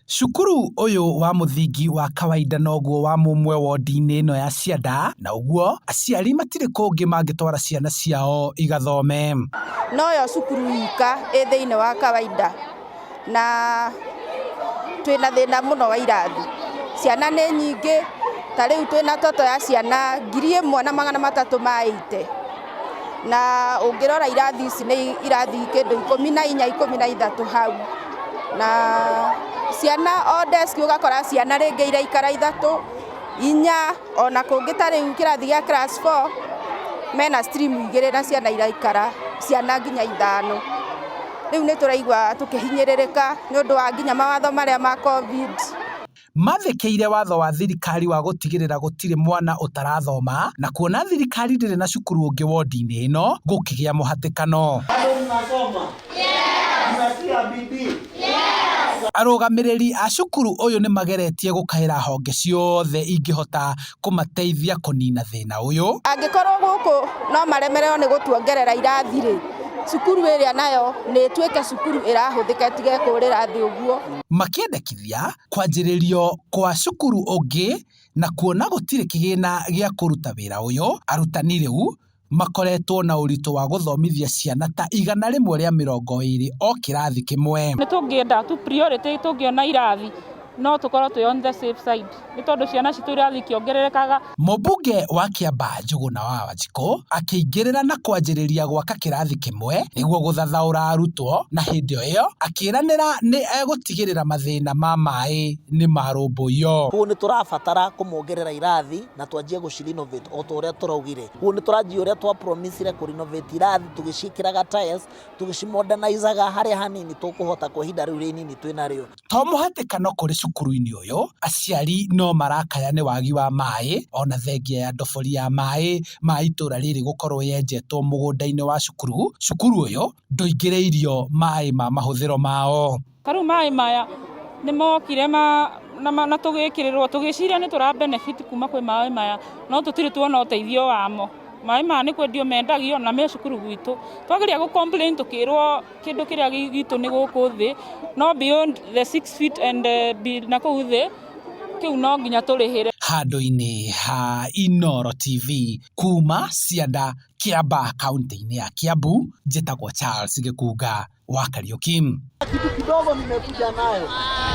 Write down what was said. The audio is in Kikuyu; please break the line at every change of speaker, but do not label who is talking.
Cukuru ũyũ wa mũthingi wa kawaida noguo wa mũmwe wondi-inĩ ĩno ya Cianda, na ũguo aciari matirĩ kũngĩ mangĩtwara ciana ciao igathome.
Noyo cukuru ika ĩ thĩinĩ wa kawaida, na twĩna thĩna mũno wa irathi. Ciana nĩ nyingĩ, ta rĩu twĩna total ya ciana 1380, na ũngĩrora irathi ici nĩ irathi kĩndũ 14, 13 hau, na ciana o desk ũgakora ciana rĩngĩ iraikara ithatũ, inya, ona kũngĩ ta rĩu kĩrathi gĩa class 4 mena stream igĩrĩ na ciana iraikara ciana nginya ithano. Rĩu nĩ tũraigua tũkĩhinyĩrĩrĩka nĩ ũndũ wa nginya mawatho marĩa ma COVID.
Mathĩkĩire watho wa thirikari wa gũtigĩrĩra gũtirĩ mwana ũtarathoma, na kuona thirikari ndĩrĩ na cukuru ũngĩ wondi-inĩ ĩno, gũkĩgĩa mũhatĩkano.
Bado mnasoma? Mnatia bidii?
Arũgamĩrĩri a cukuru ũyũ nĩ mageretie gũkaĩra honge ciothe ingĩhota kũmateithia kũnina thĩna ũyũ.
Angĩkorwo gũkũ no maremererwo nĩ gũtuongerera irathi rĩ, cukuru ĩrĩa nayo nĩ ĩtuĩke cukuru ĩrahũthĩka ĩtige kũrĩra thĩ ũguo.
Makĩendekithia kwanjĩrĩrio kwa cukuru ũngĩ, na kuona gũtirĩ kĩgĩna gĩa kũruta wĩra ũyũ, arutani rĩu makoretwo na ũritũ wa gũthomithia ciana ta 120 o kĩrathi kĩmwe.
Nĩ tũngĩenda tu priority, tũngĩona irathi no tũkorwo twĩ on the safe side, nĩ tondũ ciana citũ irathi ikĩongererekaga.
Mũmbunge wa Kiambaa Njũgũna wa Wanjikũ akĩingĩrĩra na kwanjĩrĩria gwaka kĩrathi kĩmwe nĩguo gũthathaũra arutwo, na hĩndĩ o ĩyo akĩĩranĩra nĩ egũtigĩrĩra mathĩna ma maĩ nĩ marũmbũiyo.
Koguo nĩ tũrabatara kũmongerera irathi na twanjie gũci-renovate o ta ũrĩa tũraugire. Koguo nĩ tũranjia ũrĩa twa promisire kũ-renovate irathi, tũgĩciĩkĩraga tiles, tũgĩcimodernizaga harĩa hanini tũkũhota kwa ihinda rĩu rĩnini twĩnarĩo.
To mũhatĩkano kũrĩ cukuru-inĩ ũyũ, aciari no marakaya nĩ wagi wa maĩ, ona thengia ya ndobori ya maĩ ma itũra rĩrĩ gũkorwo yenjetwo mũgũnda-inĩ wa cukuru, cukuru ũyũ ndũingĩrĩirio maĩ ma mahũthĩro mao.
Ta rĩu maĩ maya nĩ mokire ma na tũgĩkĩrĩrwo, tũgĩciria nĩ tũra benefit kuma kwĩ maĩ maya, no tũtirĩ tuona ũteithio wamo. Maĩ maya nĩ kwendio mendagio na me cukuru gwitũ. Twageria gũ complain tũkĩrwo kĩndũ kĩrĩa gitũ nĩ gũkũ thĩ, no beyond the 6 feet and na kũu thĩ, kĩu no nginya tũrĩhĩre.
Handũ-inĩ ha Inooro TV kuma Cianda, Kiambaa, kaunti-inĩ ya Kiambu, njĩtagwo Charles Gĩkunga wa Kariuki.
Kitu kidogo nimekuja nayo.